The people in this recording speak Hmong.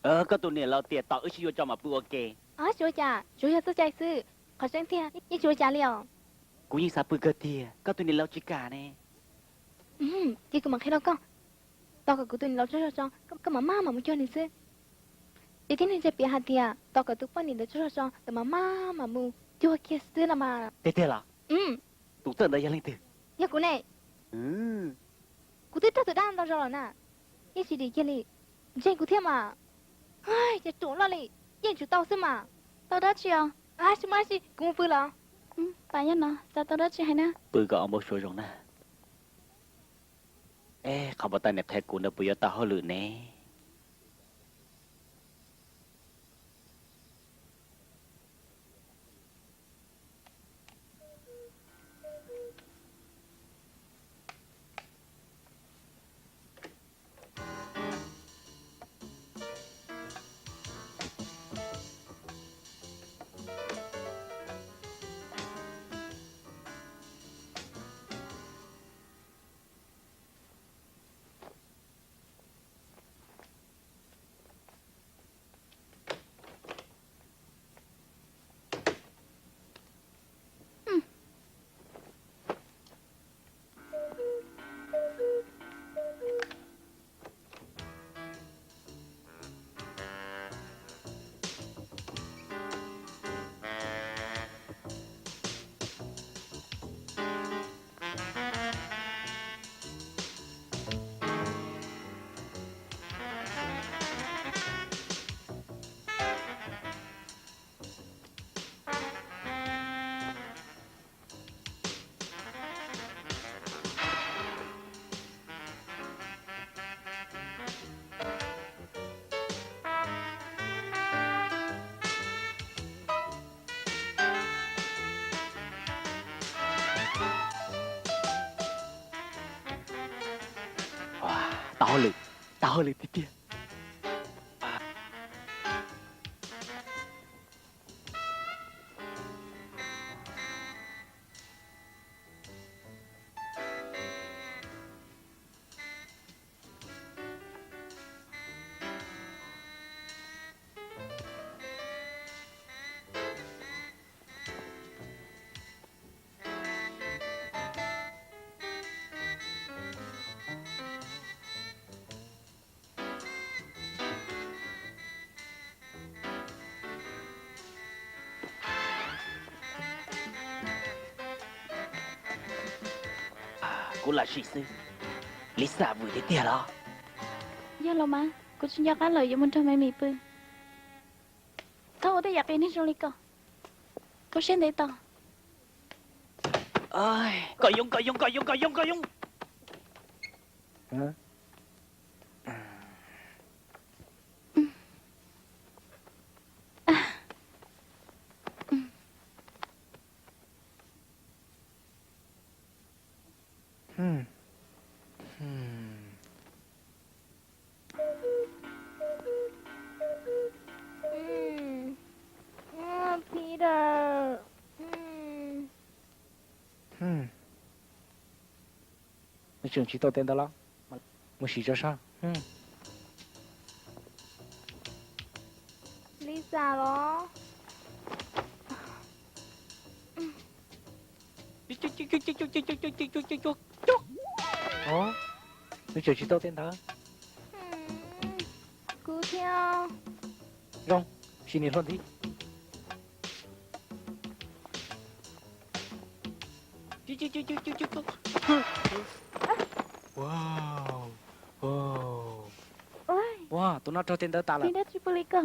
Koj tus niam laus tias tos wb sib yuav tso mam pw ua ke. Tsis ua cas, tsuas yog txoj cai xwb. Qhov tseeb tiag yeej tsis ua cas li os. Kuv yeej xav pw kawg tiag, koj tus niam laus tsis kam ne. Ces kuv mam qhia rau koj, tos kom kuv tus niam laus tsaug zog tso, koj mam maj mam mus cuag nws xwb. Ces tib neeg ntse piav hais tias tos kom tus poj niam ntawd tsaug zog tso, ntawd mam maj mam mus cuag kiag xwb no mas. Tiag tiag los? Tus txawj ntawd yog leej twg? Yog kuv ne. Kuv twb raug tus dab ntau zaus los na, yeej tsis dim kiag li. Ntseeg kuv thiab mas. Ces ruam loj li, yeej tsum tau xwb mas. Tau dab tsi os? Tsis muaj dab tsi, kuv mus pw los. Pas nyob no xav tau dab tsi hais na. Pw kom npau suav zoo na. Qhov npau taws niam qhia kuv ntawd puas yuav tau hauj lwm ne? Tau hauj lwm, tau hauj lwm tiag tiag. Kuv lam sim xwb. Lisa vwm tiag tiag los? Yog los mas, kuv tsis nco qab lawm, yuav mus nrog Maiv Mis pw. Txhob ua tej yam qias neeg zoo li ko. Koj siab ntev tos. Koj yoov, koj yoov, koj yoov, koj yoov, koj yoov. Peter. Nws tseem tsis tau tej ntawd los? Mus sim tso sab. Lisa los? Nws tseem tsis tau tej ntawd. Kuv thiab. Zoo, sim niam hluas ntxiv. Ua, tus no raug tej ntawd tas lawm. Dab tsi pw li ko?